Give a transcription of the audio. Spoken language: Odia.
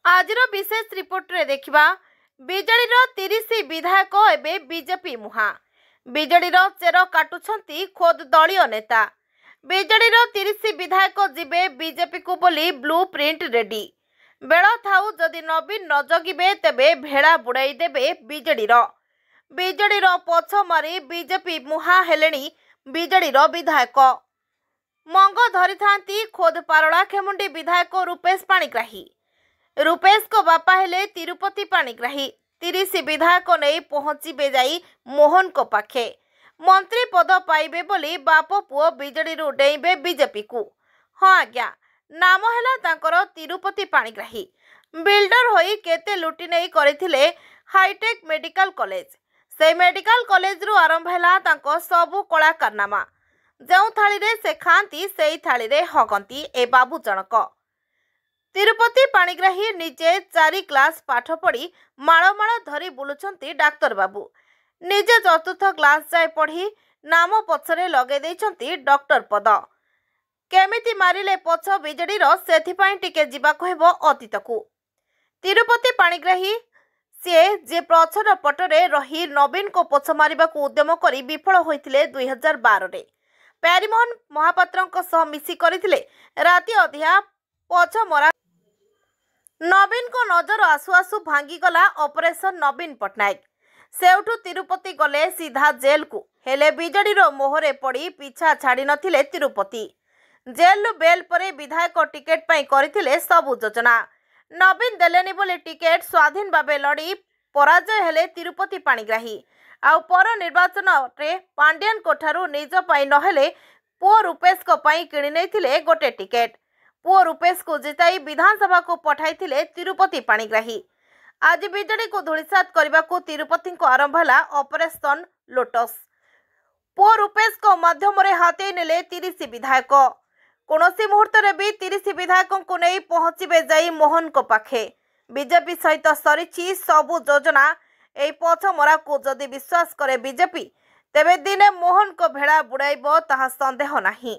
ଆଜିର ବିଶେଷ ରିପୋର୍ଟରେ ଦେଖିବା, ବିଜେଡିର 30 ବିଧାୟକ ଏବେ ବିଜେପି ମୁହାଁ। ବିଜେଡିର ଚେର କାଟୁଛନ୍ତି ଖୋଦ୍ ଦଳୀୟ ନେତା। ବିଜେଡିର 30 ବିଧାୟକ ଯିବେ ବିଜେପିକୁ ବୋଲି ବ୍ଲୁ ପ୍ରିଣ୍ଟ ରେଡି। ବେଳ ଥାଉ ଯଦି ନବୀନ ନ ଜଗିବେ, ତେବେ ଭେଳା ବୁଡ଼ାଇ ଦେବେ ବିଜେଡିର। ବିଜେଡିର ପଛ ମାରି ବିଜେପି ମୁହାଁ ହେଲେଣି ବିଜେଡିର ବିଧାୟକ। ମଙ୍ଗ ଧରିଥାନ୍ତି ଖୋଦ୍ ପାରଳାଖେମୁଣ୍ଡି ବିଧାୟକ ରୂପେଶ ପାଣିଗ୍ରାହୀ। ରୂପେଶଙ୍କ ବାପା ହେଲେ ତିରୁପତି ପାଣିଗ୍ରାହୀ। 30 ବିଧାୟକ ନେଇ ପହଞ୍ଚିବେ ଯାଇ ମୋହନଙ୍କ ପାଖେ। ମନ୍ତ୍ରୀ ପଦ ପାଇବେ ବୋଲି ବାପ ପୁଅ ବିଜେଡିରୁ ଡେଇଁବେ ବିଜେପିକୁ। ହଁ ଆଜ୍ଞା, ନାମ ହେଲା ତାଙ୍କର ତିରୁପତି ପାଣିଗ୍ରାହୀ। ବିଲ୍ଡର ହୋଇ କେତେ ଲୁଟି ନେଇ କରିଥିଲେ ହାଇଟେକ୍ ମେଡିକାଲ କଲେଜ। ସେଇ ମେଡିକାଲ କଲେଜରୁ ଆରମ୍ଭ ହେଲା ତାଙ୍କ ସବୁ କଳା କାରନାମା। ଯେଉଁ ଥାଳିରେ ସେ ଖାଆନ୍ତି, ସେଇ ଥାଳିରେ ହଗନ୍ତି ଏ ବାବୁ ଜଣକ। ତିରୁପତି ପାଣିଗ୍ରାହୀ ନିଜେ 4 କ୍ଲାସ ପାଠ ପଢ଼ି ମାଳ ମାଳ ଧରି ବୁଲୁଛନ୍ତି ଡାକ୍ତର ବାବୁ। ନିଜେ ଚତୁର୍ଥ କ୍ଲାସ ଯାଏ ପଢ଼ି ନାମ ପଛରେ ଲଗାଇ ଦେଇଛନ୍ତି ଡକ୍ଟର ପଦ। କେମିତି ମାରିଲେ ପଛ ବିଜେଡିର, ସେଥିପାଇଁ ଟିକେ ଯିବାକୁ ହେବ ଅତୀତକୁ। ତିରୁପତି ପାଣିଗ୍ରାହୀ ସିଏ, ଯିଏ ପ୍ରଚ୍ଛନ୍ନ ପଟରେ ରହି ନବୀନଙ୍କ ପଛ ମାରିବାକୁ ଉଦ୍ୟମ କରି ବିଫଳ ହୋଇଥିଲେ। 2012ରେ ପ୍ୟାରୀମୋହନ ମହାପାତ୍ରଙ୍କ ସହ ମିଶି କରିଥିଲେ ରାତି ଅଧିଆ ପଛ ମରା। ନବୀନଙ୍କ ନଜର ଆସୁ ଆସୁ ଭାଙ୍ଗିଗଲା ଅପରେସନ ନବୀନ ପଟ୍ଟନାୟକ। ସେଇଠୁ ତିରୁପତି ଗଲେ ସିଧା ଜେଲକୁ। ହେଲେ ବିଜେଡିର ମୋହରେ ପଡ଼ି ପିଛା ଛାଡ଼ି ନଥିଲେ ତିରୁପତି। ଜେଲରୁ ବେଲ୍ ପରେ ବିଧାୟକ ଟିକେଟ ପାଇଁ କରିଥିଲେ ସବୁ ଯୋଜନା। ନବୀନ ଦେଲେନି ବୋଲି ଟିକେଟ, ସ୍ୱାଧୀନ ଭାବେ ଲଢ଼ି ପରାଜୟ ହେଲେ ତିରୁପତି ପାଣିଗ୍ରାହୀ। ଆଉ ପର ନିର୍ବାଚନରେ ପାଣ୍ଡିଆନଙ୍କ ଠାରୁ ନିଜ ପାଇଁ ନହେଲେ ପୁଅ ରୂପେଶଙ୍କ ପାଇଁ କିଣି ନେଇଥିଲେ ଗୋଟେ ଟିକେଟ। ପୁଅ ରୂପେଶକୁ ଜିତାଇ ବିଧାନସଭାକୁ ପଠାଇଥିଲେ ତିରୁପତି ପାଣିଗ୍ରାହୀ। ଆଜି ବିଜେଡିକୁ ଧୂଳିସାତ କରିବାକୁ ତିରୁପତିଙ୍କ ଆରମ୍ଭ ହେଲା ଅପରେସନ ଲୋଟସ୍। ପୁଅ ରୂପେଶଙ୍କ ମାଧ୍ୟମରେ ହାତେଇ ନେଲେ 30 ବିଧାୟକ। କୌଣସି ମୁହୂର୍ତ୍ତରେ ବି 30 ବିଧାୟକଙ୍କୁ ନେଇ ପହଞ୍ଚିବେ ଯାଇ ମୋହନଙ୍କ ପାଖେ। ବିଜେପି ସହିତ ସରିଛି ସବୁ ଯୋଜନା। ଏହି ପଛମରାକୁ ଯଦି ବିଶ୍ୱାସ କରେ ବିଜେପି, ତେବେ ଦିନେ ମୋହନଙ୍କ ଭେଳା ବୁଡ଼ାଇବ, ତାହା ସନ୍ଦେହ ନାହିଁ।